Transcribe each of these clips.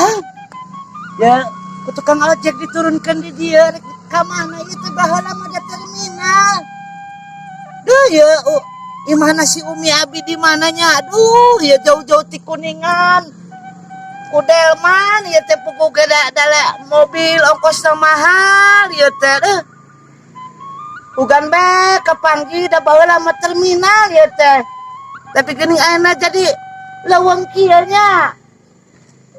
Ah, ya ku tukang ojek diturunkan di dia rek ka mana ieu teh, baheula mah da terminal. Duh ya, imahna si Umi Abi di mananya? Aduh, ya jauh-jauh ti Kuningan. Ku delman ieu teh puguh ge da mobil ongkosna mahal ieu teh. Deuh. Ugan be kapanggih, da baheula mah terminal ieu teh. Tapi geuning ayeuna jadi leuweung kieu nya.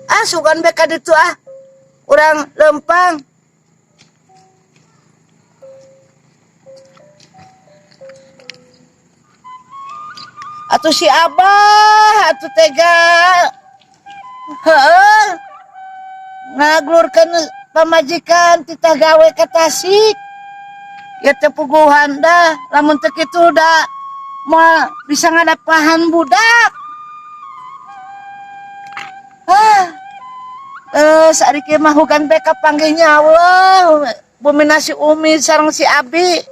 Ah, sugan be ka ditu ah. Urang lempang. Atuh si Abah atuh tega. Heeh. Ngaglurkeun pamajikan titah gawe ka Tasik. Ya teh puguhan dah, lamun teu kitu da moal bisa ngadapahan budak. Ah. Ari kieu mah hugan be kapanggih nya Allah. Bumina si Umi sareng si Abi.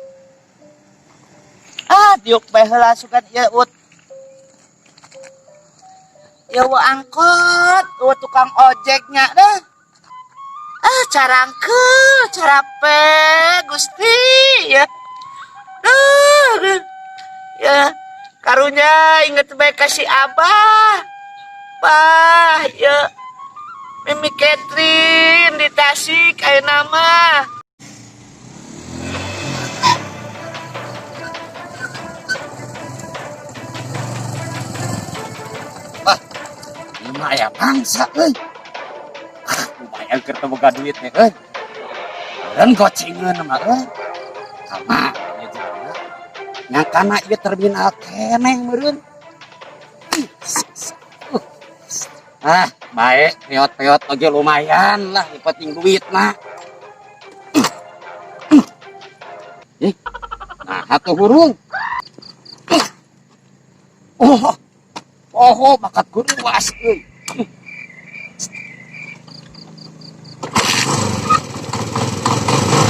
Ah, diuk bae heula sugan ieu ut. Ya wa angkot, wa tukang ojeknya dah. Ah, carangkeul, carape, Gusti ya. Duh, ya, karunya inget bae ka si Abah. Bah, ya. Mimi Catherine di Tasik ayeuna mah. Ah, ieu mah aya mangsa euy. Ah, lumayan keur teu boga duit teh euy. Meureun gocengeun mah euy. Kama ieu jelema. Nyangkana ieu terminal keneh meureun. Ih, Ah, baik, peot-peot oge lumayan lah, yang penting duit mah. Ih, nah, atuh hurung. Oh, oh, bakat luas euy.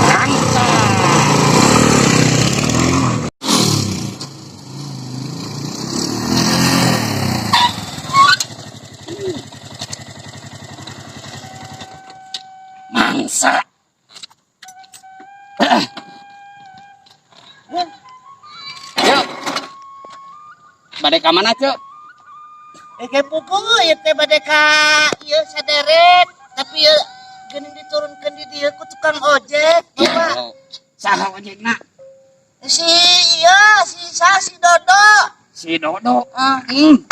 Rangka. Mangsa. Yuk. Bade ka mana, Cuk? Eh, kayak puguh ieu teh bade ka ieu saderek, tapi ieu geuning diturunkeun di dieu ku tukang ojek, Bapak. Oh, saha ojekna? Si iya, si sa si Dodo. Si Dodo. Ah.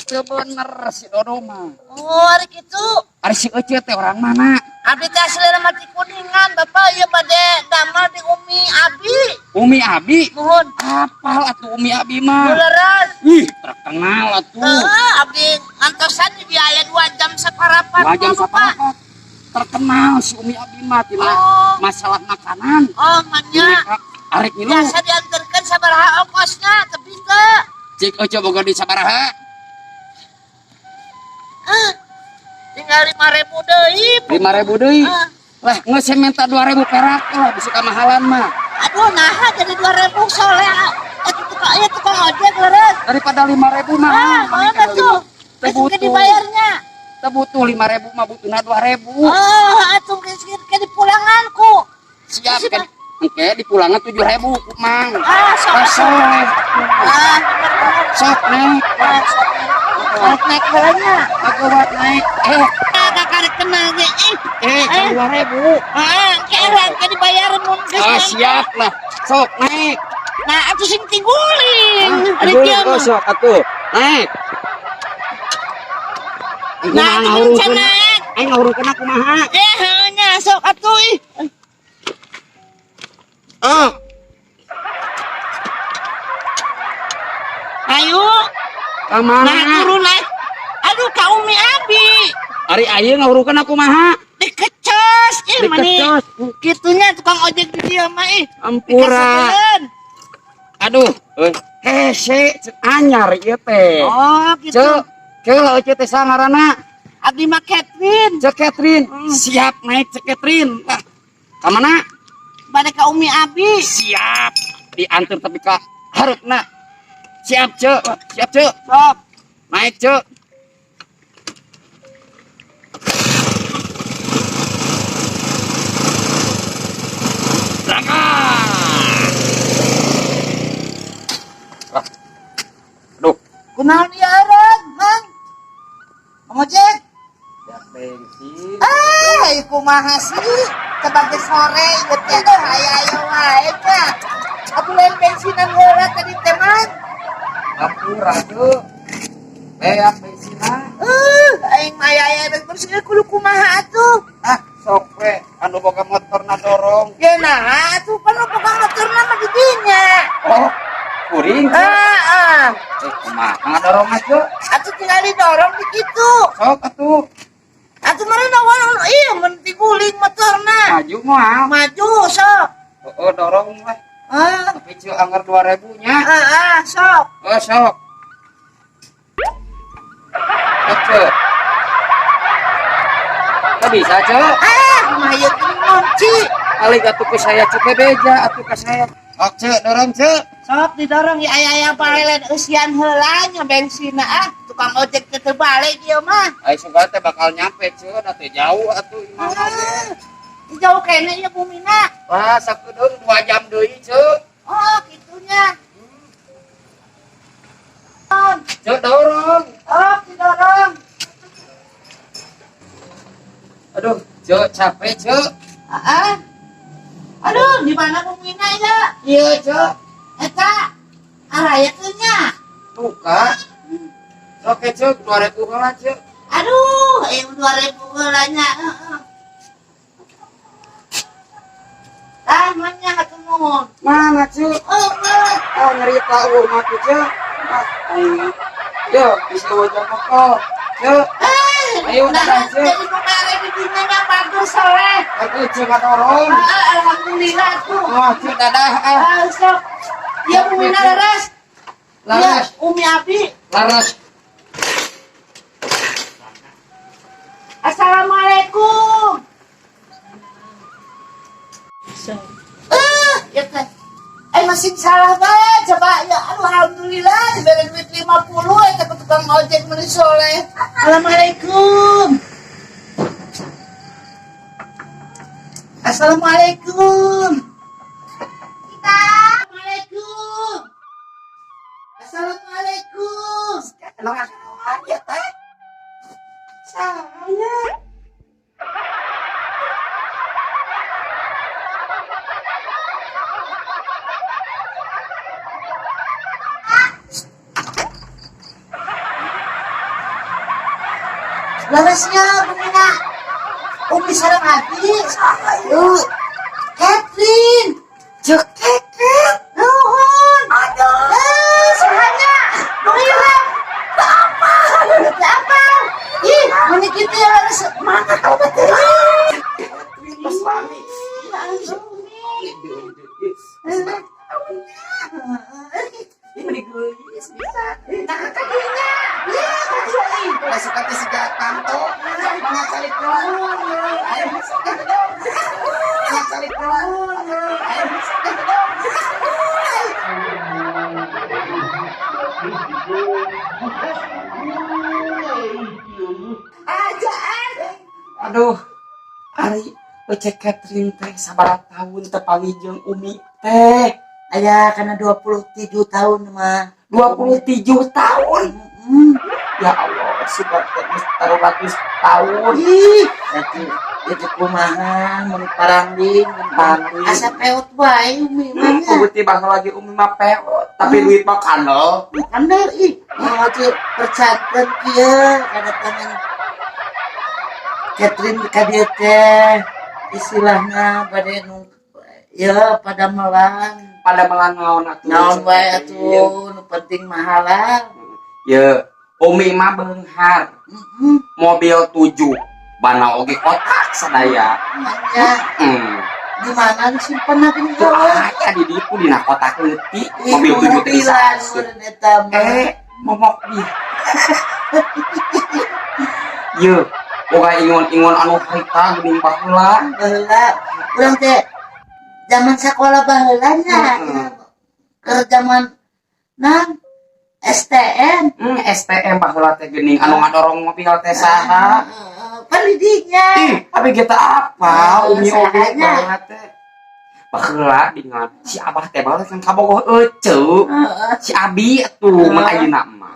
Teu bener si Dodo mah. Oh, ari kitu. Ari si Ece teh orang mana? Abdi teh aslina mah ti Kuningan, Bapak, ieu bade damel di Umi Abi. Umi Abi. Nuhun. Apal atuh Umi Abi mah. Leres. Ih, terkenal atuh. Heeh, abdi ngantosan di dieu aya 2 jam saparapat. 2 jam mah, Bapak. saparapat. Terkenal si Umi Abi mah tina Oh. masalah makanan. Oh, manya. Arek ngilu. Biasa diantarkeun sabaraha ongkosna, tapi teu. Cik Ece boga di sabaraha? Ah, tinggal 5.000 deui. 5.000 deui. Ah. Lah, geus saya minta 2.000 perak lah, bisa kamahalan mah. Aduh, nah jadi 2.000 soleh. Eh, tukang, ya, tukang ojek leres. Daripada 5.000 mah. Ah, mana tuh? Teu Geus butuh. dibayarnya. Teu butuh 5.000 mah, butuhna 2.000. Oh, atuh geus ke dipulanganku. Siap Geus, kan. Engke dipulangan 7.000 ku Mang. Ah, sok. Ah, soleh. Ah, bener-bener. Sok naik. Ah, sok. Naik naik heula nya. Agawat naik. Eh, Kakak kenal ge. Ih. eh, Eh. 2.000. Ah, engke lah, engke dibayar mun geus. Ah, siap lah. Sok naik. Nah, atuh sing tiguling. Ah, Ari guling, kieu oh, mah. sok atuh. Naik. Nah, Kumaha atuh ngahurungkeun? naik. Aing ngahurungkeun kumaha? Eh, heuh nya sok atuh ih. Oh, Ayo. ka mana? Nah, turun naik. Aduh, ka Umi Abi. Ari ayeuna ngahurungkeun kumaha? Dikecos. Ih, mani. Dikecos. Kitunya tukang ojek di dia mah ih. Ampura. Dikasekeun. Aduh, euy. Hese cek anyar ieu teh. Oh, gitu. Cek, keula Ece teh sangarana? Abdi mah Catherine. Cek Catherine. Siap naik Cek Catherine. Lah, ka mana? Bade ka Umi Abi. Siap. Diantar tapi ka hareupna. Siap, Cek. Siap, Cek. Sok. Naik, Cek. Bensin. Eh, kumaha sih? Sebagai sore ieu teh aduh aya-aya wae teh. Aku lain bensinan heula tadi teh man. Hampura tuh. Beak bensinna. Aing mah aya-aya bensin kudu kumaha atuh? Ah, sok we anu boga motorna dorong. Ya nah, atuh pan boga motorna mah di dinya. Oh, kuring. Ah, ah. Eh, kumaha ngadorong aja? Atuh tinggal didorong di kitu. Sok atuh. Atuh meureun awan iya mun diguling motorna. Maju moal. Maju sok. Oh, dorong we. Ah, Tapi ceu anggar 2000 nya. ah, ah, sok. Oh, sok. Sok, ceu. Kok bisa, ceu? Ah, kumaha ieu geuning ngunci. Alik atuh ke saya ceu bebeja atuh ka saya. Sok, ceu, dorong, ceu. Sok didorong ya aya-aya bae lain eusian heula nya bensinna ah. Tukang ojek teh teu balik ieu mah. Ai sugan teh bakal nyampe, ceu, da teh jauh atuh imah mah teh. Ah, jauh kene ieu bumina. Wah, sakedeung 2 jam deui, ceu. Oh, kitunya. Ceu, dorong. Oh, didorong. Aduh, ceu, capek, ceu. Ah, ah. Aduh, di mana bumina ya? Iya, ceu. Eta araya teh nya. Buka. Sok, ceu, 2000 heula, ceu. Aduh, 2000 heula nya. Heeh. Ah, mana atuh nuhun? Mana, ceu? Oh, oh. Ah, nyerita eueuh mah tuh, ceu. Ah, aing. Yo, bisa wajah pokok. Ceu. Eh, Ayo, nah, dadah, Ceu. jadi nu mere di dinya nya bagus soleh. Atuh, ceu ngadorong. Ah, alhamdulillah tuh. Oh, ceu dadah ah. Ah, sok. Ya bumina leres. Ya, Laras, Umi Abi. laras. Assalamualaikum. Eh, ya teh. Eh masih salah bae coba ya. Aduh alhamdulillah diberi duit 50 eta ke tukang ojek meuni soleh. Assalamualaikum. Assalamualaikum. Kita. Assalamualaikum. Assalamualaikum. Ya teh. Saya. Larasnya Bumina. Umi sareng Abi. Ayo. Catherine. Cek keket. Nuhun. Aduh. Eh, sahanya. Hilang. Apa? Apa? Ih, meni kitu ya harus Mana kau betul? Catherine suami. Ini geulis bisa. Nah, kakinya. Iya, kaki. Masuk ke siga tanto. Mana cari keluar. Ayo masuk ke dong. Mana cari keluar. Ayo masuk ke dong. Ajaan. Aduh, ari Ece Catherine teh sabaraha tahun teu panggih jeung Umi teh? Aya kana 27 tahun mah. 27 tahun. Heeh. Ya Allah, sudah teh geus 300 tahun. Ih, atuh itu kumaha mun parangding, Parangding. Asa peot wae Umi mah nya. Beuti baheula lagi Umi mah peot, tapi duit mah kandel. Kandel ih, mau teh percaten kieu kedatangan Catherine ka dieu teh istilahna bade nu ya pada melang. Pada melang naon atuh? Naon wae atuh, nu penting mah halal. Ye, Umi mah beunghar. Heeh. Mobil 7, bana oge kotak sadaya. Nya, Hmm. di mana disimpan gini Tuh aya di ditu dina kotak leutik mobil 7 teh mobilan bisa. meureun eta mah. Eh, momok di. Ye, boga ingon-ingon anu harita geuning baheula. Baheula. Urang teh zaman sekolah baheula nya. Heeh. Keur zaman nang STM. STM baheula teh geuning anu ngadorong mobil teh saha? Pendidiknya. Ih, tapi kita apa? Umi oge sahanya. baheula teh. Baheula dengan si Abah teh baheula kan kabogoh eceu. Heeh. Si Abi atuh mun ayeuna mah.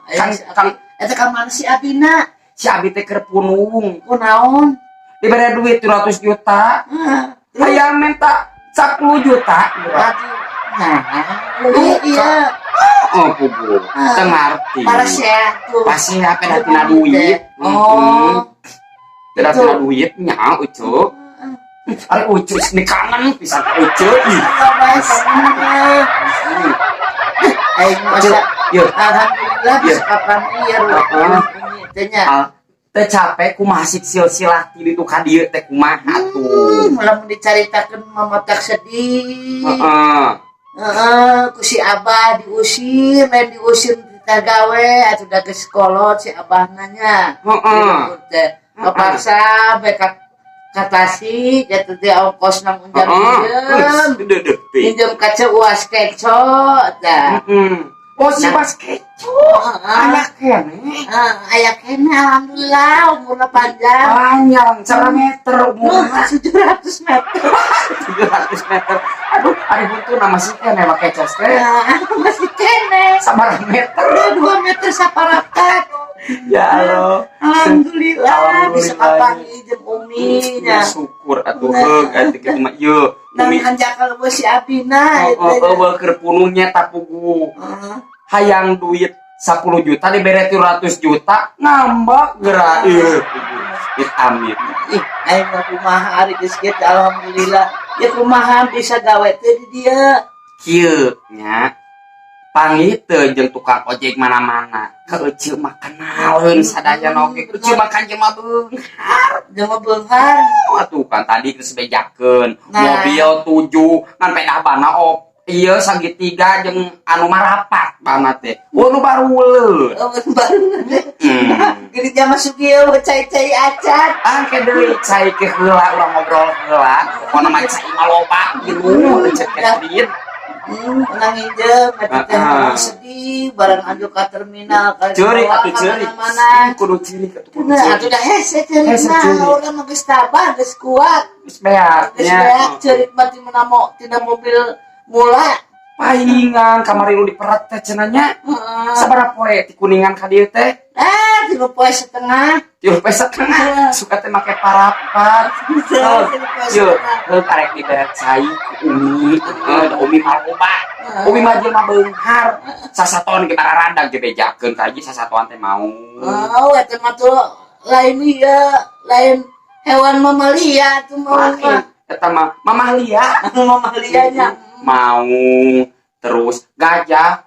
Heeh. Kan Kan eta ka mana si Abina? Si abi teh keur punung. Kunaon? Dibere duit 200 juta. Ah, terus? Hayang minta 10 juta. Aduh. Nah, leuwih iya. Oh, puguh. Ah. Teu ngarti. Pasea tuh. Pasti apa dah tina duit. Oh. Tidak tina duit nya Ucu. Ari Ucu ini kangen pisan ka Ucu. Ih. Apa kangen? Aing masa Yeuh, alhamdulillah Iya. bisa kapan ieu Heeh. umi teh nya. Ah, teu capek kumaha sih silsilah ti ditu ka dieu teh kumaha tuh? Lamun dicaritakeun mah tak sedih. Heeh. Heeh, ku si Abah diusir, lain diusir kita gawe atuh da geus kolot si Abah nanya. Heeh. Teh kepaksa bae ka Tasik eta teh ongkos nang unjam Heeh. minjem. Deudeuh teh. Minjem ka Ceu Uas Keco tah. Heeh. Oh, si Nah. Mas Keco. Heeh. Aya keneh. Aya keneh alhamdulillah umurna panjang. Panjang, 1 meter umurna. 700 meter. 700 meter. Aduh, ari huntuna masih keneh make Keco teh. Nah, masih keneh. Sabaraha meter? 2 meter saparapat. Ya Allah. Alhamdulillah bisa Alhamdulillah. kapanggih jeung Umi nya. Syukur atuh heug atuh kitu mah ieu. Nang Umi hanjakal euweuh si Abina oh, oh, oh, keur punungnya tapugu. Heeh. Hayang duit 10 juta dibere 300 juta ngambek geura ieu. Amit amit. Ih, aing mah kumaha ari geus kieu teh, alhamdulillah. Ya kumaha bisa gawe teh di dieu. Kieu nya. Panggih teu jeung tukang ojek mana-mana. Ka Ece mah kenaleun sadayana oge. Ece mah kan jelema beunghar. Jelema beunghar. Oh, atuh kan tadi geus bejakeun. Nah. Mobil 7 ngan pedah bana op. Ieu segitiga jeung anu marapat bana teh. Oh, nu baruleun. Oh, baru. Geuning jama sugi euweuh cai-cai acan. Angke deui cai ke heula urang ngobrol heula. Pokona mah cai mah loba gitu Cek Catherine. Menang injem, eta teh Heeh. sedih barang anjuk ka terminal ka Ceurik dibawa atuh ka ceurik. mana-mana. Kudu ceurik atuh kudu Nah, atuh ceurik. dah hese ceurik Hese mah ceurik. urang mah geus tabah, geus kuat. Geus beak Geus nya. beak ceurik mah tina mobil mula. Pahingan kamari nu diperet teh cenah nya. Heeh. Sabaraha poe ti Kuningan ka dieu teh? Ah, 3,5 poe. 3,5 poe. Suka teh make parapat. Oh, 3 poe Yeuh, setengah. heuh karek dibere cai ku Umi. Heeh, da Umi mah loba. Umi mah jelema beunghar. Sasatoan ge bararadag ge bejakeun ka hiji sasatoan teh mau. Oh, eta mah tuh lain ieu, lain hewan mamalia tuh mau Lain mah. eta mah mamalia. Mamalia nya. Mau terus gajah.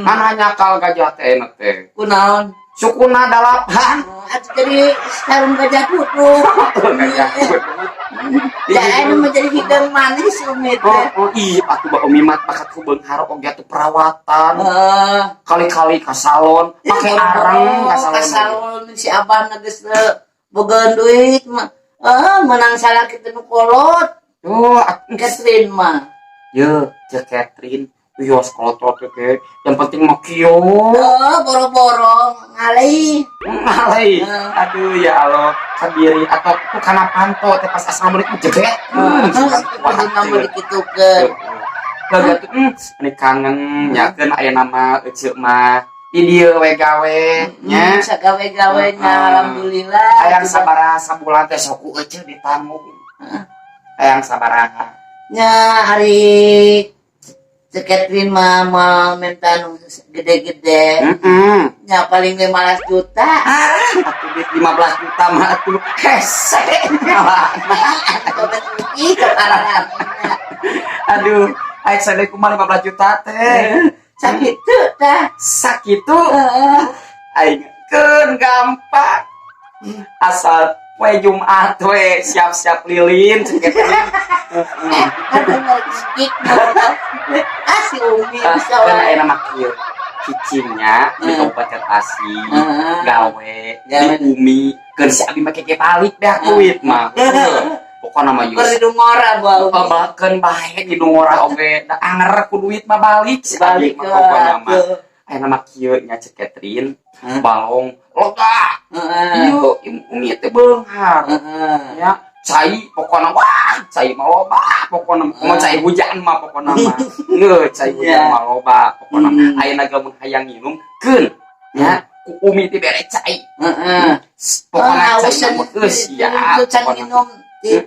Kan hanya kal gajah teh enak teh. Kunaon? Sukuna 8. Oh, atuh jadi sarung gajah kudu. Gajah kudu. Ya, ini menjadi hidung manis Umi Oh, teh. oh iya, atuh ba Umi mah bakat ku beunghar oge atuh perawatan. Heeh. Kali-kali ka salon, make areng ka salon. Ka salon si abah na geus bogaan duit mah. Eh, menang salah kita nu kolot. Oh, atuh. Catherine mah. Ye, cek Catherine. Wios kolot teh. Yang penting mah kieu. Oh, boro-boro ngalih. Ngalih. Heeh. Aduh ya Allah, kadiri atau tuh kana panto teh pas assalamualaikum jebet. Terus kudu nama dikitukeun. Gaga tuh, ini kangen nyakeun aya nama Ece mah. Di dieu we gawe nya. Sagawe-gawe nya Heeh. alhamdulillah. Hayang sabaraha sabulan teh sok ku Ece ditanggung. Hayang sabaraha. Nya ari Cek Catherine mah mau minta nu gede-gede. Heeh. Nya paling 15 juta. Ah, atuh duit 15 juta mah atuh hese. Atau ih keparahan. Aduh, aik sadaya kumaha 15 juta teh. Sakitu tah. Sakitu Heeh. aing keun gampang. Asal poe Jumat we siap-siap lilin cek Catherine. Ada ngerti ah si Umi bisa Kan wae. aya nama kieu. Cicingnya di Kabupaten Tasik, gawe Gawe. di Umi, keun si abi mah keke balik beak duit mah. Heuh. Pokona mah Keur yus. di Dungora bau. Bakeun bae di Dungora oge, da anger ku duit mah balik si abi Balik mah pokona mah. Aya nama kieu nya Cek Catherine, balong lega. Heeh. Ieu Umi teh beunghar. Heeh. Ya, cai pokona wah, cai mah loba pokona mah cai hujan mah pokona mah. Ngeuh, cai hujan Iya. mah loba pokona. Hmm. Ayeuna ge mun hayang nginum keun. Nya, ku Umi dibere cai. Heeh. Pokoknya cai mah geus siap. Can minum di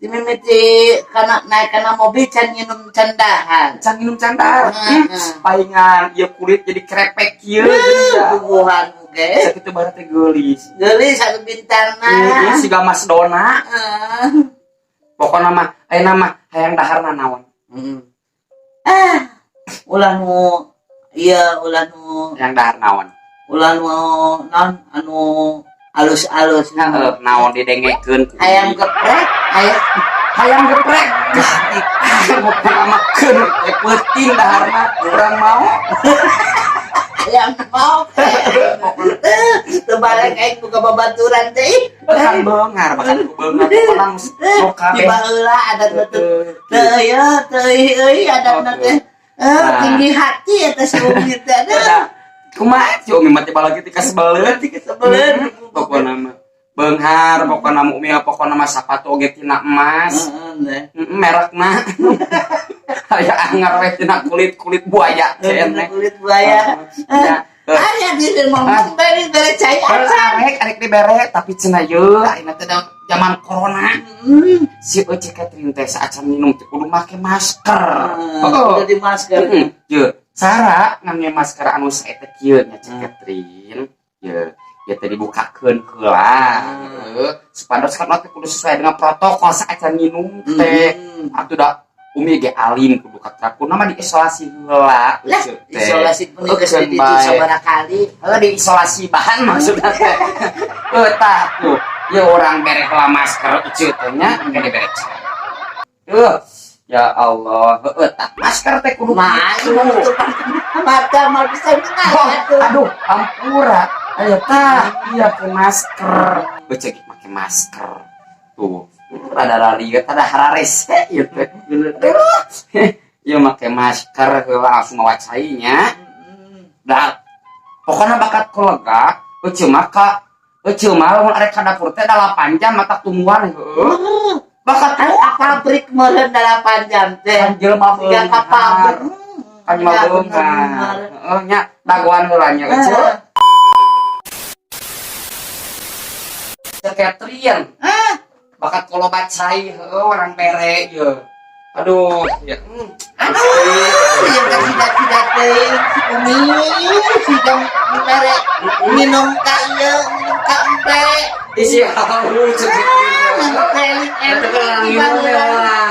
di mimiti kana naik kana mobil can minum can dahar. Can minum can dahar. Heeh. Palingan ieu kulit jadi krepek kieu jadi ya. Bubuhan oge. Sakitu barat teh geulis. Geulis satu bintangna. Heeh, siga Mas Dona. Heeh. Pokokna mah ayeuna mah hayang daharna naon? Heeh. Ah, ulah nu iya ulah nu Hayang dahar naon? Ulah nu naon anu alus-alus. Heeh, naon didengekeun ku Hayam Umi. Geprek, hayam. Hayam geprek. Pokokna mah keun teh peuting daharna urang mau. Hayam mau. Teu balik aing boga babaturan teh. Bahkan beunghar, bahkan ku beunghar pokokna sok Di kabeh. Baheula adat teh teu ieu teu euy adatna teh. Eh, Nah. tinggi hati eta si Umi teh. Aduh. Nah, kumaha si Umi mah tiba lagi ti kasebeleun. Ti kasebeleun. Pokokna mah beunghar, pokokna mah Umi mah pokokna mah sapatu oge tina emas. Heeh, teh. Merekna aya angar we tina kulit-kulit buaya ceneh. Kulit buaya. Ya. Aya di ngomong bere bere cai acan. Arek arek dibere tapi cenah ye ayeuna teh da zaman corona. Si Ece Catherine teh saacan minum teh kudu make masker. Heeh. Udah di masker. Heeh. Ye, cara ngangge masker anu saeta kieu nya Cek Catherine. Ye, ya teh dibukakeun heula. Heeh. Supados kan teh kudu sesuai dengan protokol saacan minum teh. Atuh da Umi ge alim kudu katraku nama diisolasi heula. Lah, Ece teh. Isolasi punika Eukeun di bae. Sabaraha kali. Heuh, diisolasi bahan maksudna teh. Heuh, tah tuh. Ya urang bere heula masker Ece teh nya, engke dibere cai. Heuh, ya Allah, heueuh tah masker teh kudu Mah, kitu. Mata mau bisa menang Oh, atuh. Aduh, ampura. Ayo tah, iya ke masker. Ece ge make masker. Tuh, rada rarieu, rada hararese ieu teh. Aduh. Ieu make masker heula langsung mawa cai nya. Da pokoknya bakat kolega, Ece mah ka Ece mah lamun arek ka dapur teh 8 jam mata tungguan heueuh. Bakat Kan ka pabrik meureun 8 jam teh. Kan jelema Siga ka pabrik. Kan jelema Ya, beunghar. bener. Heeh nya, dagoan heula nya Ece. Heeh. Catherine. Ah, Bakat kolobat cai heueuh urang bere ye. Aduh, ya. Aduh, ieu teh tidak-tidak teuing si Umi, siga mere minum ka ieu, minum ka empe. Isi haus Cek Catherine. Eling-eling Minum di ya. baheula.